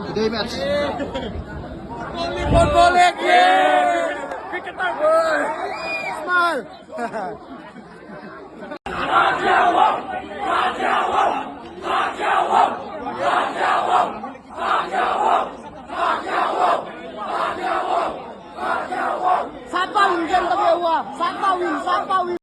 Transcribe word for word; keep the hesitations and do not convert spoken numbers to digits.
Today match. Only football, yeah! Cricketer! Smile! Sapa win game kami, Awa? Sapa win? Sapa win?